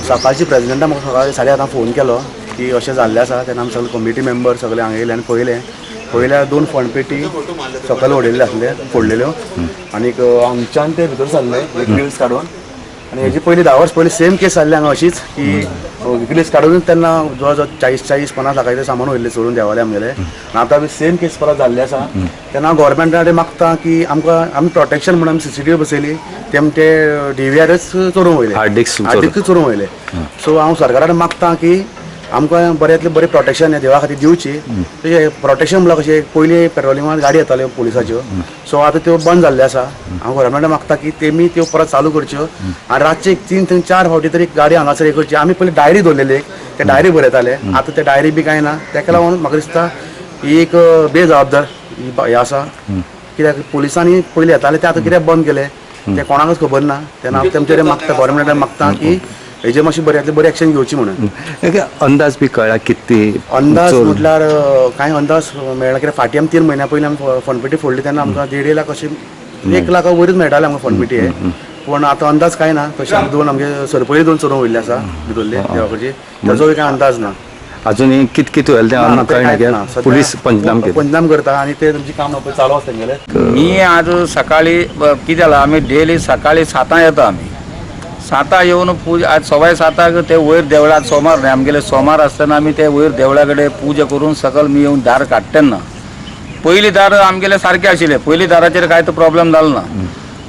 सकाळची प्रेजिडेंटान म्हाका सकाळी 8:30 फोन केलो की अशें जाल्लें आसा. तेन्ना आमी सगळे कमिटी मेंबर सगळे हांगा येयले आनी पळयलें. पळयल्यार 2 फणपेटी सकयल उडयल्ले आसले, फोडलेल्यो, आनीक हांगच्यान ते भितर सरले ग्रिल्स काडून. आनी हेजी पयलीं 10 वर्स पयलीं सेम केस जाल्ली हांगा अशीच की ग्रिल्स काडून तेन्ना जवळ जवळ 40-40 50 लाखाचें सामान वयल्लें चोरून देवालें आमगेलें. आनी आतां बी सेम केस परत जाल्ली आसा. तेन्ना हांव गोवोरमेंटा कडेन मागता की आमकां आमी प्रोटेक्शन म्हणून आमी CCTV बसयली, ते DVRच चोरून वयले, हार्ड डिस्क. हार्ड डिस्क चोरून वयले. सो हांव सरकारा कडेन मागता की आमकां बऱ्यांतलें बरें प्रोटेक्शन ह्या देवा खातीर दिवची. तशें प्रोटेक्शन म्हणल्यार कशें, पयलीं पेट्रोलिंगान गाडी येताल्यो पुलिसाच्यो, सो आतां त्यो बंद जाल्ल्यो आसा. हांव गोवोरमेंटा मागता की तेमी त्यो परत चालू करच्यो आनी रातचे 3 ते 4 फावटी तरी गाडी हांगासर हे करची. आमी पयलीं डायरी दवरलेली, एक ते डायरी बरयताले, आतां ते डायरी बी कांय ना. तेका लागून म्हाका दिसता ही एक बेजबाबदार हें आसा, कित्याक पुलिसांनी पयलीं येताले ते आतां कित्याक बंद केले ते कोणाकच खबर ना. तेन्ना हांव तेमचे कडेन मागता, गोवोरमेंटा मागता की हेजे मातशी बऱ्यांतली बरी एक्शन घेवची म्हणून. एक अंदाज बी कळ्ळा कितली अंदाज चोरून? म्हटल्यार कांय अंदाज मेळना, कित्याक फाटीं आमी 3 म्हयन्या पयलीं आमी फणपेटी फोडली तेन्ना आमकां 1.5 लाख अशें 1 लाखा वयरूच मेळटाले आमकां फणपेटी हे. पूण आतां अंदाज कांय ना. तशें आमी 2 आमगे सरपळी 2 चोरून वयल्ले आसा भितरले देवाकडची, ताजो कांय अंदाज ना. अजून कित कित व्हेलें तें ना, आमकां तें कळना. कांयच ना. कित्याक सध्या पुलीस पंचनाम केले, पंचनाम करता आनी ते तुमची काम पळय चालू आसा तेंगेलें. मी आज सकाळी कितें जालां, आमी डेली सकाळी 7 येता. आमी 7 येवन पुजा, आज 7:15 ते वयर देवळाक, सोमार न्ही आमगेले, सोमार आसतना आमी ते वयर देवळा कडेन पुजा करून सकल मी येवन दार काडटा तेन्ना पयलीं दार आमगेले सारकें आशिल्लें. पयलीं दाराचेर कांय तो प्रॉब्लेम जालो ना.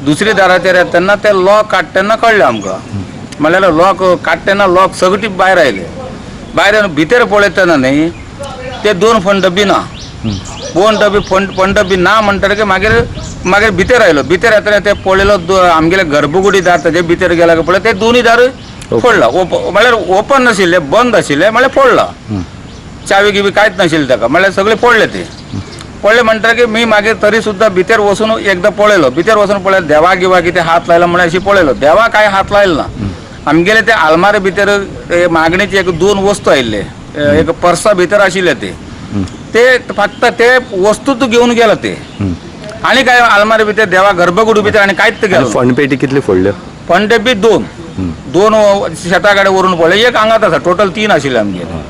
दुसरी दाराचेर येता तेन्ना ते लॉक काडटा तेन्ना कळ्ळें आमकां, म्हणल्यार लॉक काडटा तेन्ना लॉक सगळी भायर आयले. भायर येवन भितर पळयता तेन्ना न्ही ते 2 फण डब्बी ना, 2 डबी फण डबी ना. म्हणटकीर मागीर मागीर भितर आयलो. भितर येतना ते पळयलो, आमगेले गर्भगुडी दार ताजे भितर गेला पळय, ते दोनूय दार फोडला. म्हळ्यार ओपन नाशिल्ले, बंद आशिल्ले, म्हळ्यार फोडला. चावी गिवी कांयच नाशिल्लें ताका, म्हळ्यार सगळे फोडले. ते पडले म्हणटकीर मी मागीर तरी सुद्दां भितर वचून एकदां पळयलो. भितर वचून पळयलो, देवा गिवा कितें हात लायलो म्हणल्यार अशी पळयलो, देवा कांय हात लायलो ना. आमगेले ते आलमारे भितर ते मागणेची एक 2 वस्तू आयिल्ले, एक पर्सा भितर आशिल्ले, ते ते फक्त ते वस्तू तूं घेवन गेलो ते. आनी काय आलमारे भितर देवा गर्भगुडी भितर आनी कांयच गेलो. फणपेटी कितली फोडल्यो? फणटे बी 2 2 शेता कडेन व्हरून पळय, एक हांगात आसा. टोटल 3 आशिल्ले आमगेले.